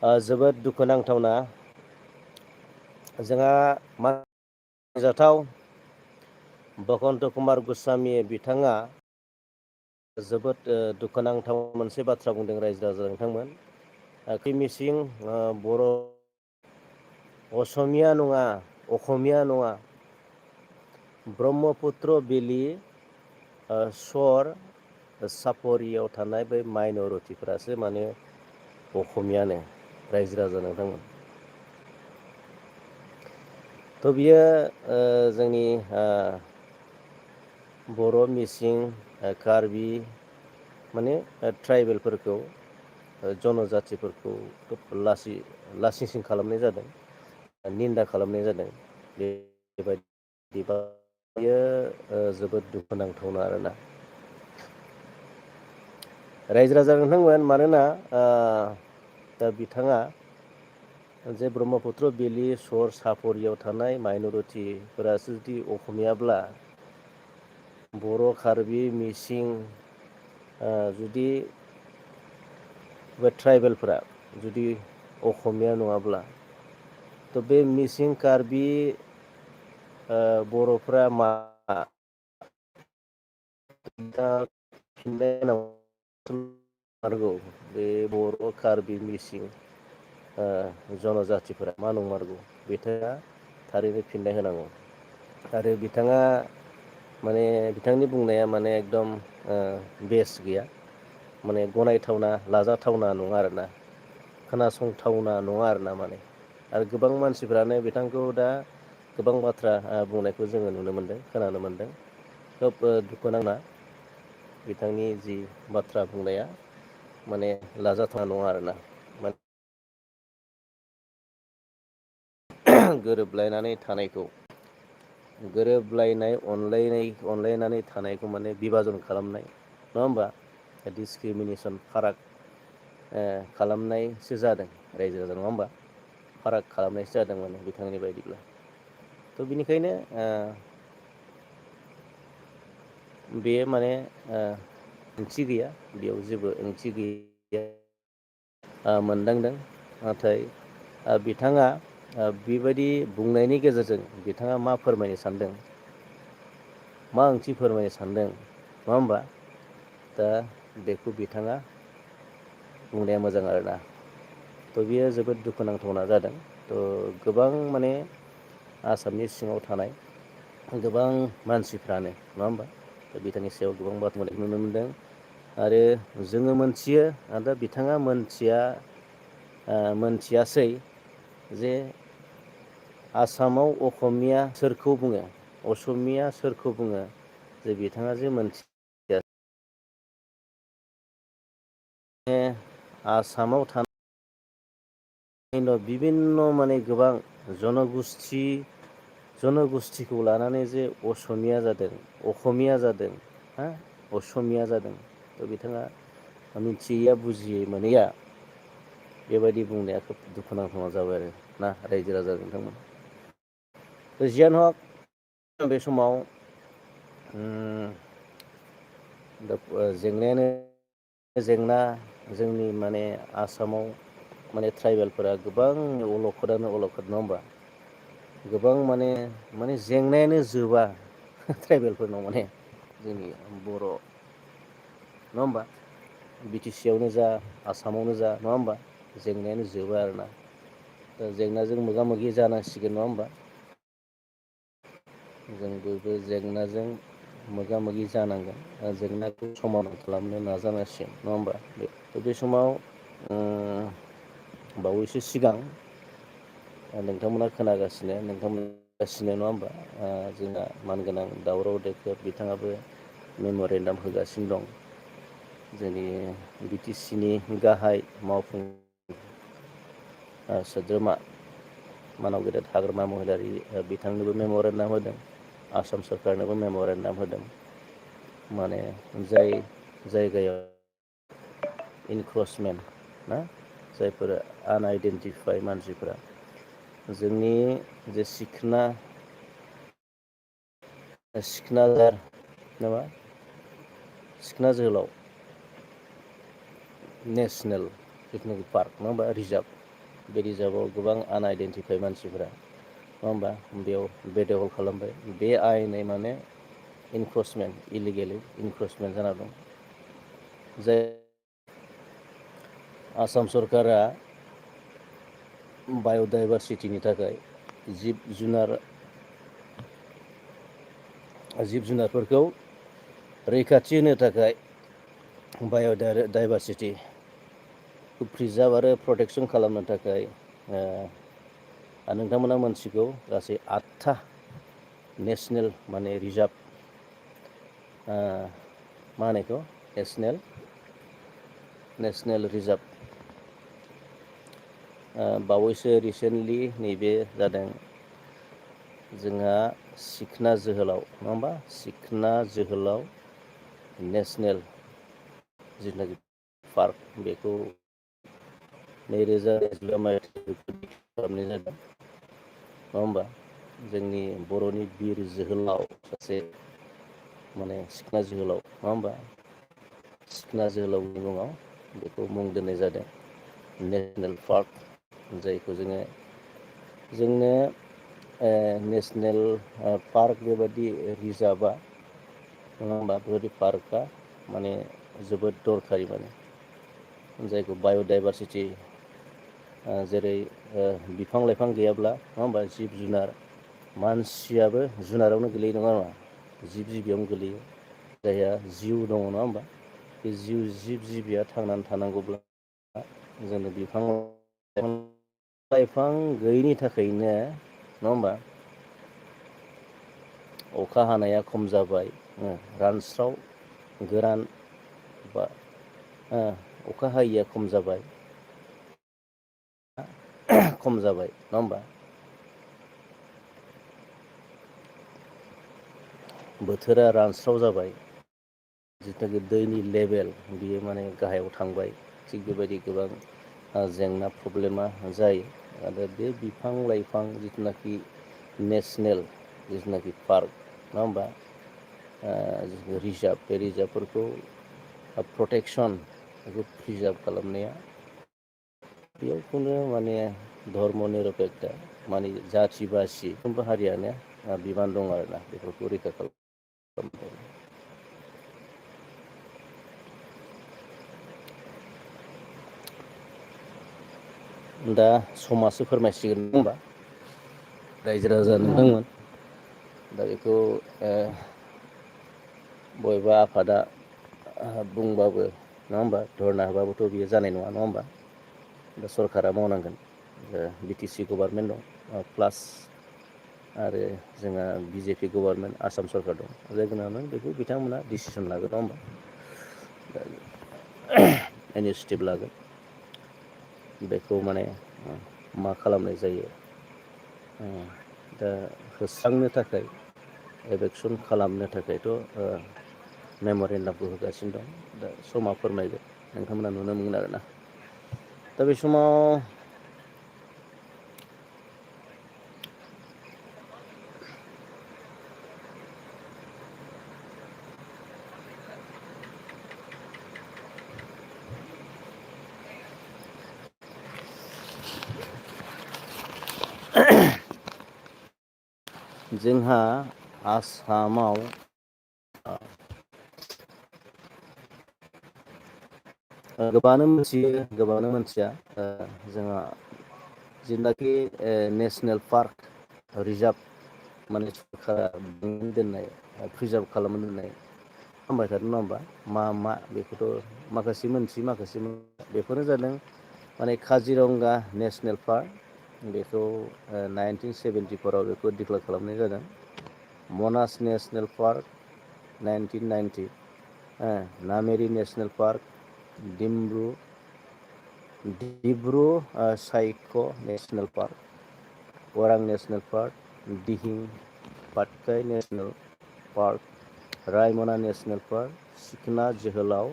जोबोद दुखुनांथावना जोंहा मानिजाथाव बसन्त कुमार गस्वामी बिथाङा जोबोद दुखुनांथाव मोनसे बाथ्रा बुंदों रायजो राजा नोंथांमोन। मिसिं बर' असमिया नङा अखमिया नङा ब्रह्मपुत्र भेलि सर सापरियाव थानाय बै माइन'रिटिफोरासो माने अखमियानो रायजो राजा नोंथांमोन। थ' बियो जोंनि बर' मिसिं कार्बि माने ट्राइबेलफोरखौ जनजाथिफोरखौ लासिं सिं खालामनाय जादों, निन्दा खालामनाय जादों। बेबायदि बेयो जोबोद दुखुनांथावना आरोना। रायजो राजा नोंथांमोन मानोना दा बिथाङा जे ब्रह्मपुत्र भेलि सर सापरियाव थानाय माइन'रिटिफोरासो जुदि अखमियाब्ला बर' कार्बि मिसिं जुदि बे ट्राइबेलफोरा जुदि अखमिया नङाब्ला थ' बे मिसिं कार्बि बर'फ्रा मा दा फिननाय बे बर' कार्बि मिसिं जनजाथिफोरा मा नंमारगौ बिथाङा थारैनो फिननाय होनांगौ। आरो बिथाङा माने बिथांनि बुंनाया माने एकदम बेस गैया, माने गनायथावना लाजाथावना नङा आरोना, खोनासंथावना नङा आरोना माने। आरो गोबां मानसिफ्रानो बिथांखौ दा गोबां बाथ्रा बुंनायखौ जोङो नुनो मोनदों, खोनानो मोनदों। खोब दुखुनांना बिथांनि जि बाथ्रा बुंनाया माने लाजाथाव नङा आरोना। गोरोबलायनानै थानायखौ, गोरोबलायनाय अनलायनानै थानायखौ माने बिभाजन खालामनाय नङा होमबा, डिसक्रिमिनेसन फाराग खालामनायसो जादों रायजो राजा नङा होमबा, फाराग खालामनायसो जादों माने बिथांनि बायदिब्ला। थ' बिनिखायनो बेयो माने ओंथि गैया, बेयाव जेबो ओंथि गैया मोनदांदों। नाथाय बिथाङा बेबायदि बुंनायनि गेजेरजों बिथाङा मा फोरमायनो सानदों, मा ओंथि फोरमायनो सानदों नङा होमबा, दा बेखौ बिथाङा बुंनाया मोजां आरोना। थ' बियो जोबोद दुखुनांथावना जादों। थ' गोबां माने आसामनि सिङाव थानाय गोबां मानसिफ्रानो नङा होमबा, दा बिथांनि सायाव गोबां बाथ्रा बुंनायखौ नुनो मोनदों। आरो जोङो मोनथियो, दा बिथाङा मोनथियासै जे आसामाव अखमिया सोरखौ बुङो, असमिया सोरखौ बुङो, जे बिथाङा जे मोनथिया। आसामाव थानाय बिभिन्न माने गोबां जनगुस्थिखौ लानानै जे असमिया जादों, अखमिया जादों, असमिया जादों, थ' बिथाङा मिथियैया बुजियै मोनैया बेबायदि बुंनाया खोब दुखुनांथावना जाबाय आरो ना रायजो राजा नोंथांमोन। जियानो हक बे समाव जेंनायानो जेंना, जोंनि माने आसामाव माने ट्राइबेलफोरा गोबां अलखदानो अलखद नङा होमबा, गोबां माने जेंनायानो जोबा ट्राइबेलफोरनाव माने जोंनि बर' नङा होमबा, बि टि सि आवनो जा आसामावनो जा नङा होमबा, जेंनायानो जोबा आरोना। दा जेंनाजों मोगा मोगि जानांसिगोन नङा होमबा, जों बयबो जेंनाजों मोगा मोगि जानांगोन, जेंनाखौ समाधान खालामनो नाजानांसिगोन नङा होमबा। बे समाव बावैसो सिगां नोंथांमोना खोनागासिनो नङा होमबा, जोंना मानगोनां दावराव देखेब बिथाङाबो मेम'रेन्डाम होगासिनो दं। जोंनि बि टि सि नि गाहाय मावफुं सोद्रोमा मानाव गेदेर हाग्रामा महिलारि बिथांनोबो मेम'रेन्डाम होदों, आसाम सोरखारनोबो मेम'रेन्डाम होदों। माने जाय जायगायाव इनक्रसमेन्ट ना, जायफोरा आनआइडेन्टिफाइ मानसिफोरा जोंनि जे नामा सिखना जोहोलाव नेसनेल जिथुनाखि पार्क नङा होमबा, रिजार्भ, बे रिजार्भआव गोबां आनआइडेन्टिफाइ मानसिफोरा नङा होमबा बेयाव बेदखल खालामबाय। बे आयेनै माने इनक्रसमेन्ट इलिगेलि इनक्रसमेन्ट जाना दं। जाय आसाम सरकारा बाय'डाइभारसिटिनि थाखाय जिब जुनारफोरखौ रैखाथि होनो थाखाय बाय'डाइभारसिटि प्रिजार्भ आरो प्रटेकसन खालामनो थाखाय नोंथांमोना मोनथिगौ गासै 8था नेसनेल माने रिजार्भ मा होनो बेखौ नेसनेल रिजार्भ बावैसो रिसेन्टलि नैबे जादों जोंहा सिखना जोहोलाव नङा होमबा सिखना जोहोलाव नेसनेल जिथुनाखि पार्क बेखौ 2019 मायथाइयाव खालामनाय जादों नङा होमबा जोंनि बर'नि बिर जोहोलाव सासे माने सिखना जोहोलाव नङा होमबा सिखना जोहोलावनि मुङाव बेखौ मुं दोननाय जादों नेसनेल पार्क जायखौ जोंनो नेसनेल पार्क बेबादि रिजार्भा नङा होमबा बेबायदि पार्कआ माने जोबोद दरखारि माने जायखौ बाय'डाइभारसिटि जेरै बिफां लाइफां गैयाब्ला नङा होमबा जिब जुनार मानसियाबो जुनारावनो गोलैयो नङा होमबा जिब जिबियावनो गोलैयो जायहा जिउ दङ नङा होमबा बे जिब जिबिया थांनानै थानांगौब्ला जोंनो बिफां-लाइफां गैयैनि थाखायनो नङा होमबा अखा हानाया खम जाबाय रानस्राव गोरान बा अखा हायैया खम जाबाय खम जाबाय नङा होमबा बोथोरा रानस्राव जाबाय जिथुनाखि दैनि लेभेल बियो माने गाहायाव थांबाय थिग बेबायदि गोबां जेंना प्रब्लेमा जायो आरो बे बिफां लाइफां जिथुनाखि नेसनेल जिथुनाखि पार्क नङा होमबा रिजार्भ बे रिजार्भफोरखौ प्रटेकसन बेखौ प्रिजार्भ खालामनाया बेयाव खुनु माने धर्म निरपेक्ता माने जाथि बासि मोनफ्रोमबो हारियानो बिबान दं आरोना बेफोरखौ रैखा खालाम दा समासो फोरमायसिगोन नङा होमबा रायजो राजा नोंथांमोन दा बेखौ बबेबा आफादा बुंबाबो नङा होमबा धरना होबाबोथ' बियो जानाय नङा नङा होमबा दा सरकारा मावनांगोन बि टि सि गभारनमेन्ट दं प्लास आरो जोंहा बिजेपि गभारनमेन्ट आसाम सरकार दं जायखिजाया बेखौ बिथांमोना डिसिसन लागोन नङा होमबा इनिसियेटिभ लागोन बेखौ माने मा खालामनाय जायो दा होस्रांनो थाखाय एभेकसन खालामनो थाखायथ' मेम'रेन्डामखौ होगासिनो दं दा समा फोरमायगोन नोंथांमोना नुनो मोनगोन आरोना दा बे समाव जोंहा आसामाव गोबाङानो मिथियो गोबाङानो मिथिया जोंहा जेनाखि नेसनेल पार्क रिजार्भ माने सरकारा दोननाय प्रिजार्भ खालामनो दोननाय खालामबाय थादों नङा होमबा मा बेखौथ' माखासे मोनथियो माखासे बेफोरनो जादों माने काजिरंगा नेसनेल पार्क बेखौ 1974आव बेखौ डिक्लेयार खालामनाय जादों Manas national park 1990 Nameri national park Dibru Saikhowa' national park Orang national park Dihing Patkai national park Raimona national park Sikhna Jhawlao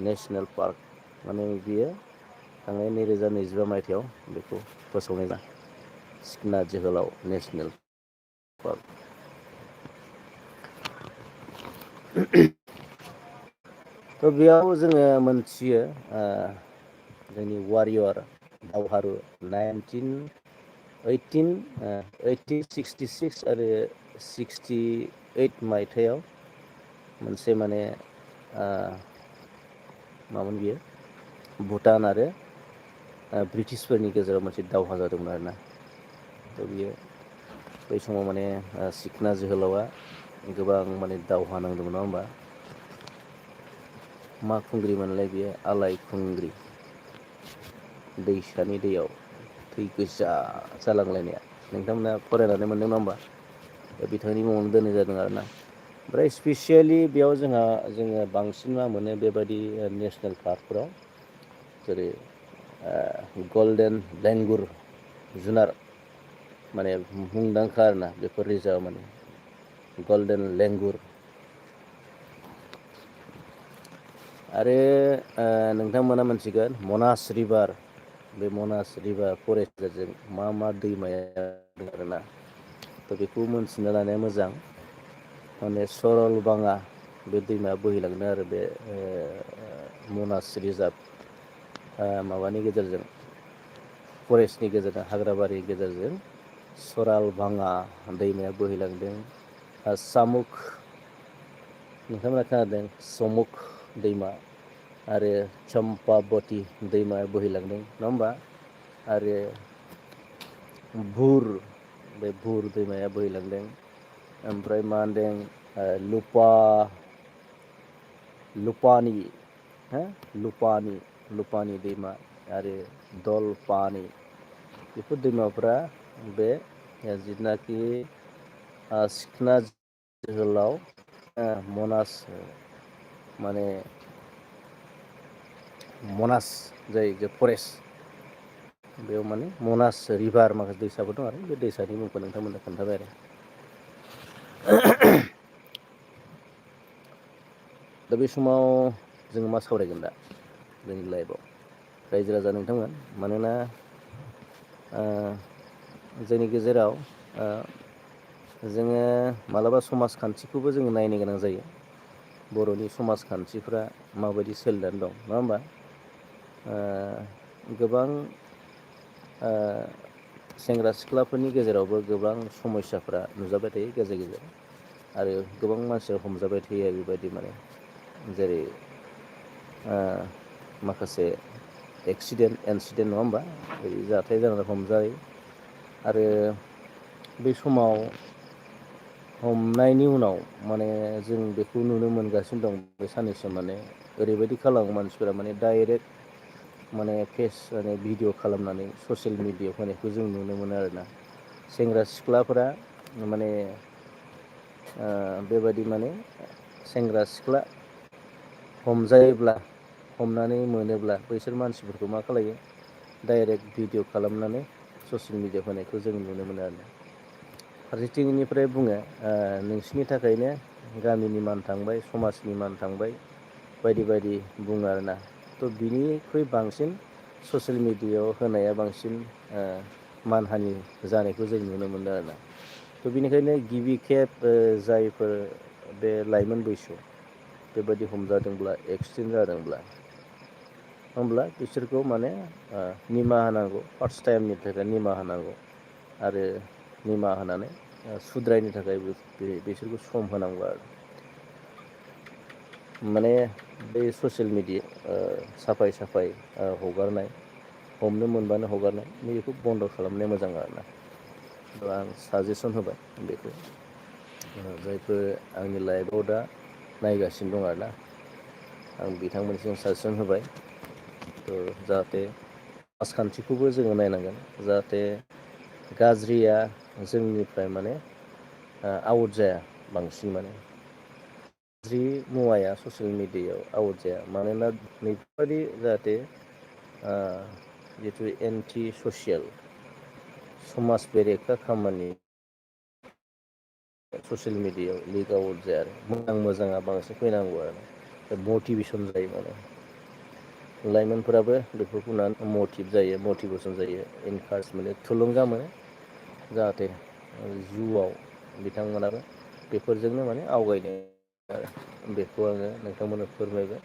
national park माने बियो थांनाय 2025 मायथाइयाव बेखौ फोसावनाय जादों सिखना जोहोलाव नेसनेल पार्क थ' बेयाव जोङो मोनथियो जोंनि वारियर दावहारु 1866 आरो 68 मायथाइयाव मोनसे माने मामोन बियो भुटान आरो ब्रिटिशफोरनि गेजेराव मोनसे दावहा जादोंमोन आरोना। थ' बियो बै समाव माने सिखना जोहोलावा गोबां माने दावहा नांदोंमोन नङा होमबा। मा खुंग्रि मोनलाय बेयो आलायखुंग्रि दैसानि दैयाव थै गोजा जालांलायनाया नोंथांमोना फरायनानै मोनदों नङा होमबा। दा बिथांनि मुङावनो दोननाय जादों आरोना। ओमफ्राय स्पेसियेलि बेयाव जोङो बांसिन मा मोनो बेबायदि नेसनेल पार्कफोराव जेरै गल्डेन लेंगुर जुनार माने मुंदांखा आरोना बेफोर रिजार्भ माने गल्डेन लेंगुर आरो नोंथांमोना मोनथिगोन मनास रिभार बे मनास रिभार फरेस्ट गेजेरजों मा मा दैमाया दं आरोना। थ' बेखौ मोनथिना लानाया मोजां माने सरलपारा बे दैमाया बोहैलांदों आरो बे मनास रिजार्भ माबानि गेजेरजों फरेस्टनि गेजेरजों हाग्राबारिनि गेजेरजों सरालभाङा दैमाया बोहैलांदों। सामुख नोंथांमोना खोनादों समुख दैमा आरो चम्पाबति दैमाया बोहैलांदों नङा होमबा। आरो बे भुर दैमाया बोहैलांदों। ओमफ्राय मा होनदों लुपानि दैमा आरो दलपानि बेफोर दैमाफ्रा बे जिथुनाखि सिखना जोहोलाव मनास माने मनास जाय जे फरेस्ट बेयाव माने मनास रिभार माखासे दैसाफोर दं आरो बे दैसानि मुंखौ नोंथांमोननो खोन्थाबाय आरो। दा बे समाव जोङो मा सावरायगोन दा जोंनि लाइफआव रायजो राजा नोंथांमोन मानोना जोंनि गेजेराव जोङो मालाबा समाजखान्थिखौबो जोङो नायनो गोनां जायो। बर'नि समाजखान्थिफ्रा माबायदि सोलिनानै दं नङा होमबा। गोबां सेंग्रा सिख्लाफोरनि गेजेरावबो गोबां समयसाफ्रा नुजाबाय थायो गेजेर गेजेर आरो गोबां मानसिया हमजाबाय थायो आरो बेबायदि माने जेरै माखासे इनसिडेन्ट नङा होमबा जाथाय जानानै हमजायो आरो बे समाव हमनायनि उनाव माने जों बेखौ नुनो मोनगासिनो दं बे साननैसो माने ओरैबायदि खालामो मानसिफोरा माने डाइरेक्ट माने फेस माने भिडिअ खालामनानै ससियेल मिडियाआव होनायखौ जों नुनो मोनो आरोना। सेंग्रा सिख्लाफोरा माने बेबादि माने सेंग्रा सिख्ला हमजायोब्ला हमनानै मोनोब्ला बैसोर मानसिफोरखौ मा खालायो डाइरेक्ट भिडिअ खालामनानै ससियेल मिडियाआव होनायखौ जों नुनो मोनो आरो। फारसेथिंनिफ्राय बुङो नोंसिनि थाखायनो गामिनि मान थांबाय समाजनि मान थांबाय बायदि बायदि बुङो आरोना। थ' बिनिख्रुइ बांसिन ससियेल मिडियायाव होनाया बांसिन मानहानि जानायखौ जों नुनो मोनदों आरोना। थ' बेनिखायनो गिबि खेब जायफोर बे लाइमोन बैसोआव बेबायदि हमजादोंब्ला एक्सिडेन्ट जादोंब्ला होमब्ला बिसोरखौ माने निमाहा होनांगौ फार्स्ट टाइमनि थाखाय निमाहा होनांगौ आरो निमाहा होनानै सुद्रायनो थाखाय बिसोरखौ सम होनांगौ आरो। माने बे ससियेल मिडिया साफाय हगारनाय हमनो मोनबानो हगारनाय बेखौ बन्द' खालामनाया मोजां आरोना। आं साजेसन होबाय बेखौ जायफोर आंनि लाइफआव दा नायगासिनो दं आरोना आं बिथांमोननिसिम साजेसन होबाय जाहाथे राजखान्थिखौबो जोङो नायनांगोन जाहाथे गाज्रिया जोंनिफ्राय माने आउट जाया बांसिन माने जि मुवाया ससियेल मिडियायाव आउट जाया मानोना नैफोरबादि जाहाथे जिथु एन्टि ससियेल समाज बेरेखा खामानि ससियेल मिडियायाव लिक आउट जाया आरो मोजाङा बांसिन फैनांगौ आरो मटिभेसन जायो माने लाइमोनफोराबो बेफोरखौ मटिभ जायो मटिभेसन जायो इनकारेज मोनो थुलुंगा मोनो जाहाथे जिउआव बिथांमोनाबो बेफोरजोंनो माने आवगायनो आरो बेखौ आङो नोंथांमोननो फोरमायबाय।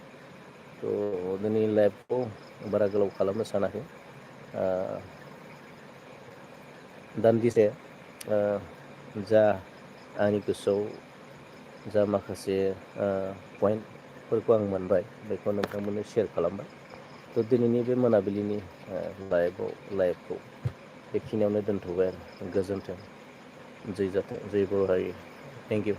थ' दिनै लाइफखौ बारा गोलाव खालामनो सानाखै दान्दिसे जा आंनि गोसोआव जा माखासे पइन्टफोरखौ आं मोनबाय बेखौ नोंथांमोननो सेयार खालामबाय। थ' दिनैनि बे मोनाबिलिनि लाइभखौ बेखिनियावनो दोनथ'बाय आरो गोजोन्थों। जै जाथों जै बर' हारि। Thank you.